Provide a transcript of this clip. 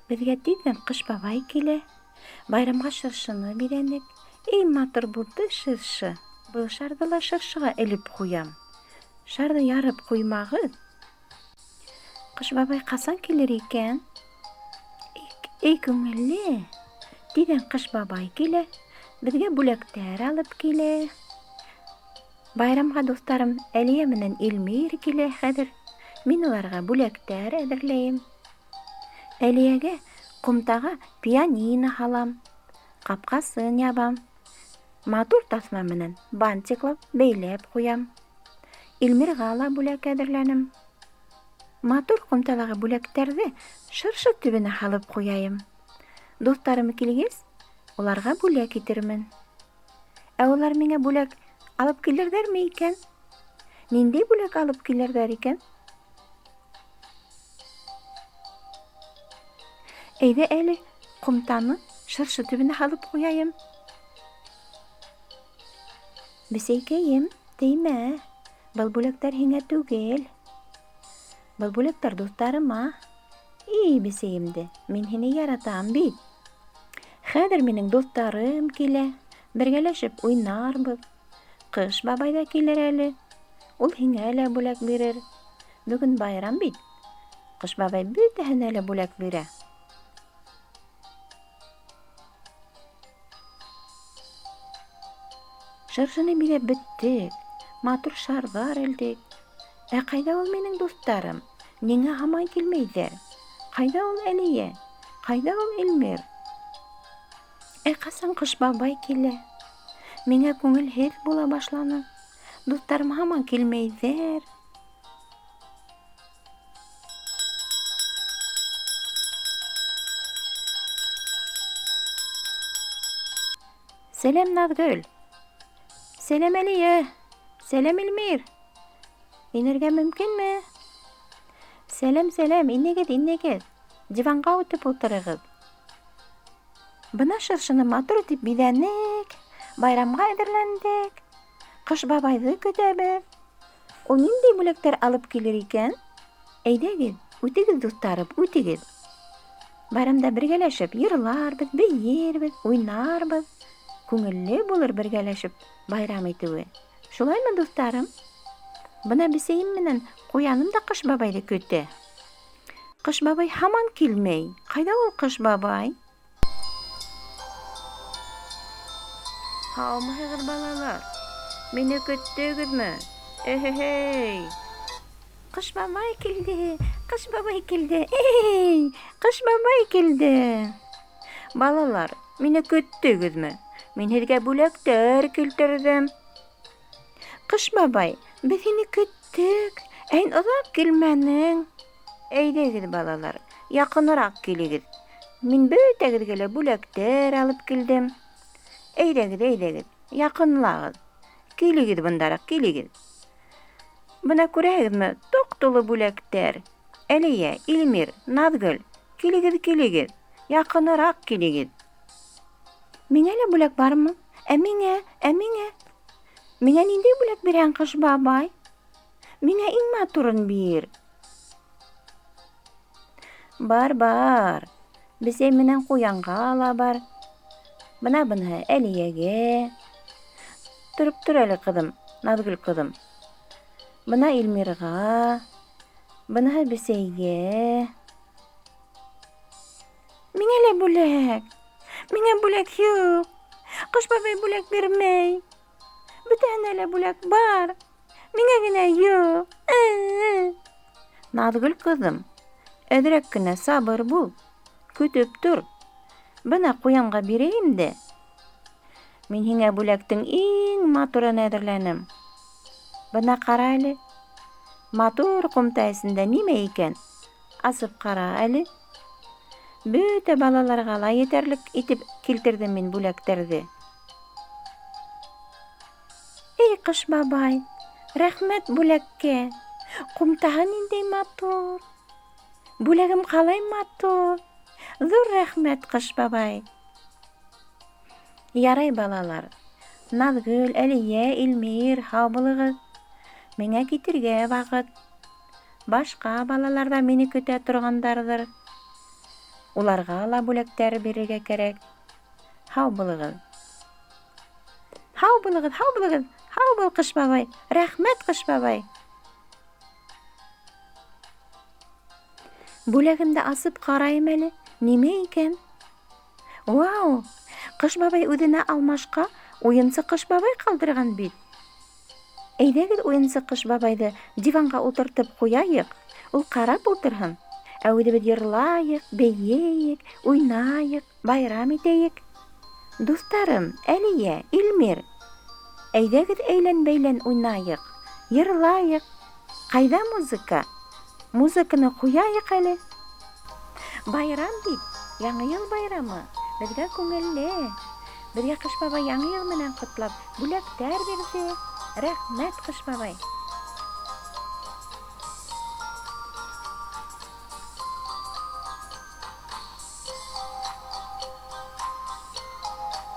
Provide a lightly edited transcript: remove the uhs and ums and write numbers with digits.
Беҙгә тиҙҙән Ҡыш бабай килә. Байрамға шыршыны биҙәнек. Эй, матур булды шыршы. Был шарҙы ла шыршыға элеп ҡуям. Шарҙы ярып ҡуймағыҙ. Ҡыш бабай ҡасан килер икән? Эй, күңелле. Тиҙҙән Ҡыш бабай килә. Беҙгә бүләктәр алып килә. Байрамға дуҫтарым Әлиә менән Илмир килә хәҙер. Мин уларға бүләктәр әҙерләйем. Әлиәгә ҡумтаға пианино һалам. Ҡапҡасын ябам. Матур таҫма менән бантиклап бәйләп ҡуям. Илмирға ла бүләк әҙерләнем. Матур ҡумталағы бүләктәрҙе шыршы төбөнә һалып ҡуяйым. Дуҫтарым килгәс, уларға бүләк итермен. Ә улар миңә бүләк алып килерҙәрме икән? Ниндәй бүләк алып килерҙәр икән? Әйҙә әле, ҡумтаны шыршы төбөнә һалып ҡуяйым. Бесәйкәйем, теймә. Был бүләктәр һиңә түгел. Был бүләктәр дуҫтарыма. И, бесәйемде, мин һине яратам бит. Хәҙер минең дуҫтарым килә. Бергәләшеп уйнарбыҙ. Ҡыш бабай ҙа килер әле. Ул һиңә лә бүләк бирер. Бөгөн байрам бит. Ҡыш бабай бөтәһенә лә бүләк бирә. Шыршыны биҙәп бөттөк, матур шарҙар элдек. Ә ҡайҙа ул минең дуҫтарым? Ниңә һаман килмәйҙәр? Ҡайҙа ул Әлиә? Ҡайҙа ул Эльмир? Ә ҡасан Ҡыш бабай килә? Миңә күңелһеҙ була башланы. Дуҫтарым һаман килмәйҙәр. Сәләм, Наҙгөл! Сәләм, Әлиә! Сәләм, Эльмир! Инергә мөмкинме? Сәләм, сәләм, инегеҙ, инегеҙ. Диванға үтеп ултырығыҙ. Бына шыршыны матур итеп биҙәнек, байрамға әҙерләндек. Ҡыш бабайҙы көтәбеҙ. Ул ниндәй бүләктәр алып килер икән? Әйҙәгеҙ, үтегеҙ, дуҫтарым, үтегеҙ. Байрамда бергәләшеп йырларбыҙ, бейербеҙ, уйнарбыҙ. Күңелле булыр бергәләшеп байрам итеүе. Шулаймы, дуҫтарым? Бына бесәйем менән ҡуяным да Ҡыш бабайҙы көтә. Ҡыш бабай һаман килмәй. Ҡайҙа ул Ҡыш бабай? Һаумыһығыҙ, балалар? Мине көттөгөҙмө? Эһе-һей! Ҡыш бабай килде! Ҡыш бабай килде! Эй! Ҡыш бабай килде! Балалар, мине көттөгөҙмө? Мин һеҙгә бүләктәр килтерҙем. Ҡыш бабай, беҙ һине көттөк, ә һин оҙаҡ килмәнең. Әйҙәгеҙ, балалар, яҡыныраҡ килегеҙ. Мин бөтәгеҙгә лә бүләктәр алып килдем. Әйҙәгеҙ, әйҙәгеҙ, яҡынлағыҙ. Килегеҙ бындараҡ, килегеҙ. Бына күрәһегеҙме, тоҡ тулы бүләктәр. Әлиә, Илмир, Наҙгөл, килегеҙ, килегеҙ, яҡыныраҡ килегеҙ. Миңә лә бүләк бармы? Ә миңә, ә миңә? Миңә ниндәй бүләк бирәһең, Ҡыш бабай? Миңә иң матурын бир. Бар, бар. Бесәй менән ҡуянға ла бар. Бына быныһы Әлиәгә. Тороп тор әле, ҡыҙым, Наҙгөл ҡыҙым. Бына Илмирға. Быныһы бесәйгә. Миңә лә бүләк. Миңә бүләк юҡ. Ҡыш бабай бүләк бирмәй. Бөтәһенә лә бүләк бар. Миңә генә юҡ. Наҙгөл ҡыҙым, әҙерәк кенә сабыр бул. Көтөп тор. Бына ҡуянға бирәйем дә. Мин һиңә бүләктең иң матурын әҙерләнем. Бына ҡара әле. Матур ҡумта эсендә нимә икән? Асып ҡара әле. Бөтә балаларға ла етәрлек итеп килтерҙем мин бүләктәрҙе. Эй, Ҡыш бабай, рәхмәт бүләккә. Ҡумтаһы ниндәй матур. Бүләгем ҡалай матур. Ҙур рәхмәт, Ҡыш бабай. Ярай, балалар. Наҙгөл, Әлиә, Илмир, һау булығыҙ. Миңә китергә ваҡыт. Башҡа балалар ҙа мине көтә торғандарҙыр. Уларға ла бүләктәр бирергә кәрәк. Һау булығыҙ. Һау булығыҙ, һау булығыҙ. Һау бул, Ҡыш бабай. Рәхмәт, Ҡыш бабай. Бүләгемде асып ҡарайым әле, нимә икән? Вау! Ҡыш бабай үҙенә алмашҡа уйынсыҡ Ҡыш бабай ҡалдырған бит. Әйҙәгеҙ уйынсыҡ Ҡыш бабайҙы диванға ултыртып ҡуяйыҡ, ул ҡарап ултырһын. Ә үҙебеҙ йырлайыҡ, бейейек, уйнайыҡ, байрам итәйек. Дуҫтарым, Әлиә, Илмир, әйҙәгеҙ әйлән-бәйлән уйнайыҡ, йырлайыҡ. Ҡайҙа музыка? Музыканы ҡуяйыҡ әле. Байрам бит, Яңы йыл байрамы. Беҙгә күңелле. Беҙгә Ҡыш бабай Яңы йыл менән ҡотлап, бүләктәр бирҙе. Рәхмәт, Ҡыш бабай.